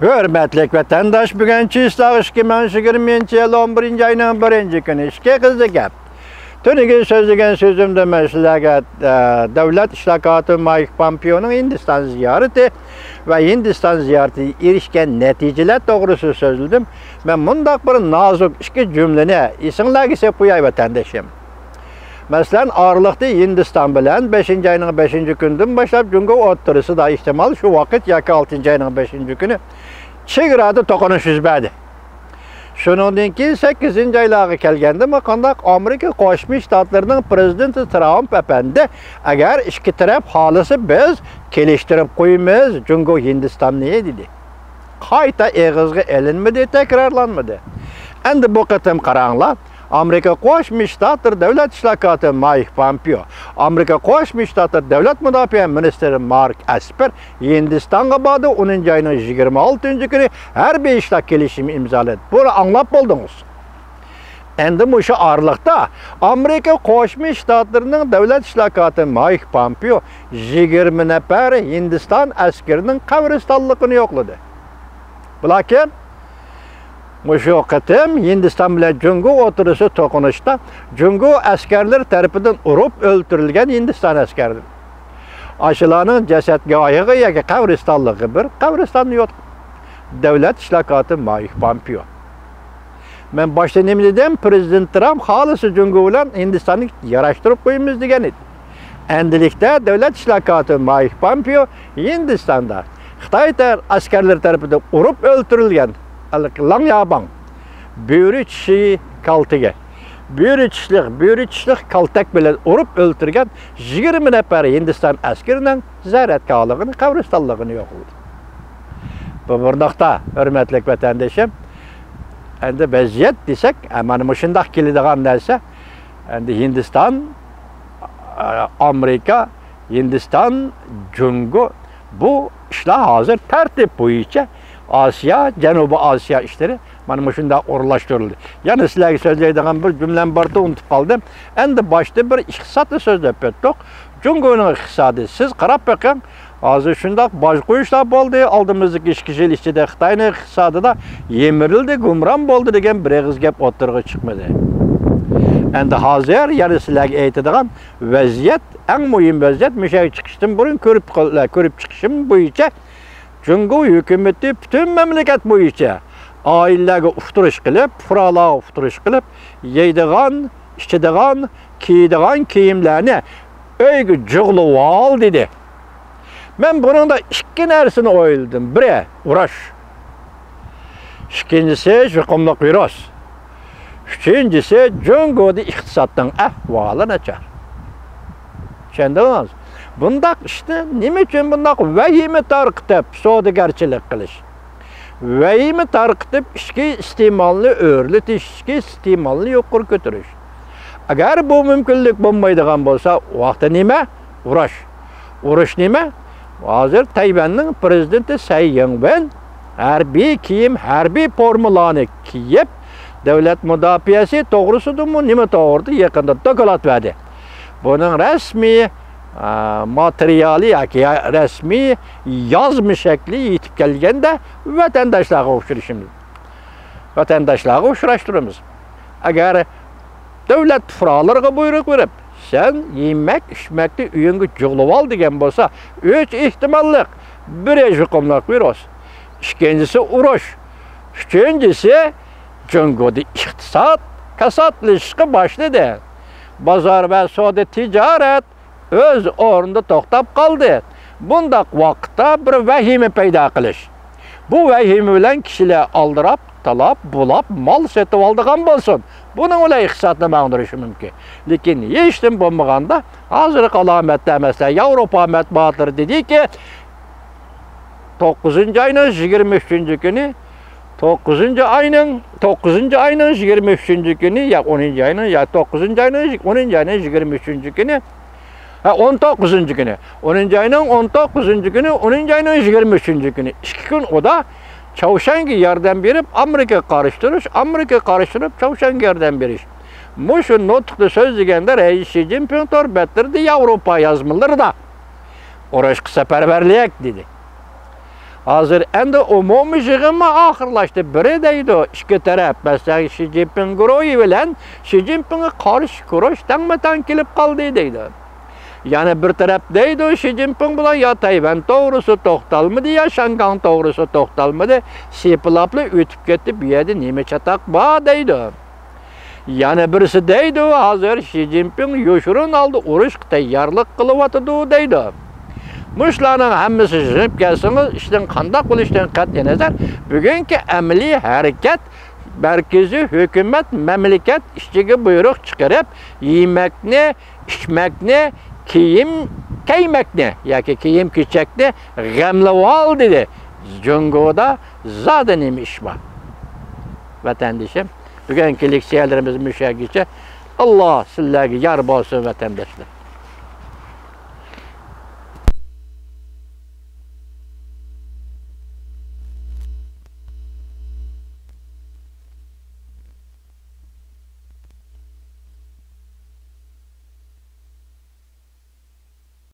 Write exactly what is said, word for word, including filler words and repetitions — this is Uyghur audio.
ھۆرمەتلىك ۋەتەنداش، بۈگۈن چىسلاغ ئىككى مىڭ يىگىرمىنچى يىل ئون بىرىنچى ئاينىڭ بىرىنچى كۈنى، ئىككى قىزىل گەپ. تۈنۈگۈن سۆزلىگەن سۆزۈمدە مەن سىلەرگە، ئە، دۆلەت ئىشلار كاتىپى مايك پامپېئونىڭ ھىندىستان زىيارىتى ۋە ھىندىستان زىيارىتىدە ئېرىشكەن نەتىجىلەر توغرىسىدا سۆزلىدىم. مەن مۇنداق بىر نازۇك ئىككى جۈملىنى ئېسىڭلارغا سېلىپ قوياي، ۋەتەندىشىم. مەسىلەن، ئارىلىقتا ھىندىستان بىلەن بەشىنچى ئاينىڭ بەشىنچى كۈنىدىن باشلاپ جۇڭگو ئوتتۇرىسىدا، ئېھتىمال شۇ ۋاقىت ياكى ئالتىنچى ئاينىڭ بەشىنچى كۈنى چېگرادا توقۇنۇش يۈز بەردى. شۇنىڭدىن كېيىن سەككىزىنچى ئايلارغا كەلگەندىمۇ قانداق، ئامېرىكا قوشما شتاتلىرىنىڭ پىرېزىدېنتى ترامپ ئەپەندى، «ئەگەر ئىككى تەرەپ خالىسا، بىز كېلىشتۈرۈپ قويىمىز جۇڭگو ھىندىستاننى» دېدى. قايتا ئېغىزغا ئېلىنمىدى، تەكرارلانمىدى. ئەمدى بۇ قېتىم قاراڭلار، ئامېرىكا قوشما شتاتلىرى دۆلەت ئىشلار كاتىپى مايك پامپېئو، ئامېرىكا قوشما شتاتلىرى دۆلەت مۇداپىئە مىنىستىرى مارك ئەسپەر ھىندىستانغا باردى، ئونىنچى ئاينىڭ يىگىرمە ئالتىنچى كۈنى ھەربىي ئىشلار كېلىشىمى ئىمزالىدى. بۇنى ئاڭلاپ بولدىڭىز. ئەمدى مۇشۇ ئارىلىقتا ئامېرىكا قوشما شتاتلىرىنىڭ دۆلەت ئىشلار كاتىپى مايك پامپېئو يىگىرمە نەپەر ھىندىستان ئەسكىرىنىڭ قەبرىستانلىقىنى يوقلىدى. بۇلار كىم؟ مۇشۇ قېتىم ھىندىستان بىلەن جۇڭگو ئوتتۇرىسىدا توقۇنۇشتا جۇڭگو ئەسكەرلىرى تەرىپىدىن ئۇرۇپ ئۆلتۈرۈلگەن ھىندىستان ئەسكەرلىرى. ئاشۇلارنىڭ جەسەت گاھىغا ياكى قەبرىستانلىقىغا بىر قەبرىستانمۇ يوق. دۆلەت ئىشلار كاتىپى مايك پامپېئو. مەن باشتا نېمە دېدىم؟ پىرېزىدېنت ترامپ خالىسا جۇڭگو بىلەن ھىندىستاننى ياراشتۇرۇپ قويىمىز دېگەن ئىدى. ئەمدىلىكتە دۆلەت ئىشلار كاتىپى مايك پامپېئو ھىندىستاندا خىتاي تەر-، ئەسكەرلىرى تەرىپىدىن ئۇرۇپ ئۆلتۈرۈلگەن لاڭياباڭ، بۆرە چىشى كالتىكى، بۆرە چىشلىق، بۆرە چىشلىق كالتەك بىلەن ئۇرۇپ ئۆلتۈرگەن يىگىرمە نەپەر ھىندىستان ئەسكىرىنىڭ زەرەتگاھلىقىنى، قەبرىستانلىقىنى يوقلىدى. بۇ بۇنداقتا، ھۆرمەتلىك ۋەتەندىشىم، ئەمدى ۋەزىيەت دېسەك، ئە، مانا مۇشۇنداق كېلىدىغان نەرسە. ئەمدى ھىندىستان، ئە، ئامېرىكا، ھىندىستان، جۇڭگو، بۇ ئىشلار ھازىر تەرتىپ بويىچە ئاسىيا، جەنۇبىي ئاسىيا ئىشلىرى مانا مۇشۇنداق ئورۇنلاشتۇرۇلدى. يەنە سىلەرگە سۆزلەيدىغان بىر جۈملەم بارتى، ئۇنتۇپ قالدىم. ئەمدى باشتا بىر ئىقتىسادنى سۆزلەپ ئۆتتۇق. جۇڭگونىڭ ئىقتىسادى، سىز قاراپ بېقىڭ. ھازىر شۇنداق باج قويۇشلار بولدى، ئالدىمىزدىكى ئىككى يىل ئىچىدە خىتاينىڭ ئىقتىسادىدا يىمىرىلدى، گۇمران بولدى دېگەن بىر ئېغىز گەپ ئوتتۇرىغا چىقمىدى. ئەمدى ھازىر يەنە سىلەرگە ئېيتىدىغان ۋەزىيەت، ئەڭ مۇھىم ۋەزىيەت، مۇشۇ يەرگە چىقىشتىن بۇرۇن كۆرۈپ، كۆرۈپ چىقىشىم بويىچە، جۇڭگو ھۆكۈمىتى پۈتۈن مەملىكەت بويىچە ئائىلىلەرگە ئۇقتۇرۇش قىلىپ، پۇقرالارغا ئۇقتۇرۇش قىلىپ، يەيدىغان، ئىچىدىغان، كىيىدىغان كىيىملەرنى ئۆيگە جۇغلىۋال دېدى. مەن بۇنىڭدا ئىككى نەرسىنى ئويلىدىم. بىرى، ئۇرۇش. ئىككىنچىسى، يۇقۇملۇق ۋىرۇس. ئۈچىنچىسى، جۇڭگودا ئىقتىسادنىڭ ئەھۋالى ناچار. چۈشەندىڭىز؟ بۇنداق ئىشنى نېمە ئۈچۈن بۇنداق ۋەھىمە تارقىتىپ سودىگەرچىلىك قىلىش؟ ۋەھىمە تارقىتىپ، ئىچكى ئىستېمالنى ئۆرلىتىش، ئىچكى ئىستېمالنى يۇقىرى كۆتۈرۈش. ئەگەر بۇ مۇمكىنلىك بولمايدىغان بولسا، ئۇ ۋاقىتتا نېمە؟ ئۇرۇش. ئۇرۇش نېمە؟ ھازىر تەيۋەننىڭ پىرېزىدېنتى سەي يىڭۋېن ھەربىي كىيىم، ھەربىي فورمىلارنى كىيىپ، دۆلەت مۇداپىئەسى توغرىسىدىمۇ نېمە توغرىدا يېقىندا دوكلات بەردى. بۇنىڭ رەسمىي، ئا، ماتېرىيالى ياكى رەسمىي يازما شەكلى يېتىپ كەلگەندە ۋەتەنداشلارغا ئۇچرىشىمىز، ۋەتەنداشلارغا ئۇچراشتۇرىمىز. ئەگەر دۆلەت پۇقرالىرىغا بۇيرۇق بېرىپ، سەن يېمەك ئىچمەكنى ئۆيۈڭگە جۇغلىۋال دېگەن بولسا، ئۈچ ئېھتىماللىق. بىرى، يۇقۇملۇق ۋىرۇس. ئىككىنچىسى، ئۇرۇش. ئۈچىنچىسى، جۇڭگودا ئىقتىساد كاساتلىشىشقا باشلىدى. بازار ۋە سودا تىجارەت ئۆز ئورنىدا توختاپ قالدى. بۇنداق ۋاقىتتا بىر ۋەھىمە پەيدا قىلىش. بۇ ۋەھىمە بىلەن كىشىلەر ئالدىراپ، تالاپ، بۇلاپ مال سېتىۋالىدىغان بولسۇن. بۇنىڭ بىلەن ئىقتىسادنى ماڭدۇرۇشى مۇمكىن. لېكىن ھېچتىن بولمىغاندا ھازىرقى ئالامەتلەر، مەسىلەن، ياۋروپا مەتبۇئاتلىرى دېدىكى، توققۇزىنچى ئاينىڭ يىگىرمە ئۈچىنچى كۈنى، توققۇزىنچى ئاينىڭ، توققۇزىنچى ئاينىڭ يىگىرمە ئۈچىنچى كۈنى، يا ئونىنچى ئاينىڭ، يا توققۇزىنچى ئاينىڭ، ئونىنچى ئاينىڭ يىگىرمە ئۈچىنچى كۈنى، ھە، ئون توققۇزىنچى كۈنى، ئونىنچى ئاينىڭ ئون توققۇزىنچى كۈنى، ئونىنچى ئاينىڭ يىگىرمە ئۈچىنچى كۈنى، ئىككى كۈن ئۇدا چاۋشيەنگە ياردەم بېرىپ، ئامېرىكىغا قارشى تۇرۇش، ئامېرىكىغا قارشى تۇرۇپ، چاۋشيەنگە ياردەم بېرىش. مۇشۇ نۇتۇقتا سۆزلىگەندە رەئىس شى جىنپىڭ تور بەتلىرىدە، ياۋروپا يازمىلىرىدا، «ئۇرۇشقا سەپەرۋەرلىك» دېدى. ھازىر ئەمدى ئومۇمىي يىغىنمۇ ئاخىرلاشتى. بىرى دەيدۇ، ئىككى تەرەپ، مەسىلەن، شى جىنپىڭ گۇرۇھى بىلەن شى جىنپىڭغا قارشى كۈرەش تەڭمۇتەڭ كېلىپ قالدى دەيدۇ. يەنە بىر تەرەپ دەيدۇ، شى جىنپىڭ بىلەن يا تەيۋەن توغرىسى توختالمىدى، يا شياڭگاڭ توغرىسى توختالمىدى، سىيپىلاپلا ئۆتۈپ كەتتى، بۇ يەردە نېمە چاتاق بار دەيدۇ. يەنە بىرسى دەيدۇ، ھازىر شى جىنپىڭ يوشۇرۇن ھالدا ئۇرۇشقا تەييارلىق قىلىۋاتىدۇ دەيدۇ. مۇشۇلارنىڭ ھەممىسى يىغىپ كەلسىڭىز، ئىشنىڭ قانداق بولۇشىدىن قەتئىينەزەر، بۈگۈنكى ئەمەلىي ھەرىكەت مەركىزىي ھۆكۈمەت مەملىكەت ئىچىگە بۇيرۇق چىقىرىپ، يېمەكنى، ئىچمەكنى، كىيىم كىيمەكنى ياكى كىيىم كېچەكنى غەملىۋال دېدى. جۇڭگودا زادى نېمە ئىش بار؟ ۋەتەندىشىم، بۈگۈنكى لېكسىيەلىرىمىز مۇشۇ يەرگىچە. ئاللا سىلەرگە يار بولسۇن، ۋەتەنداشلار.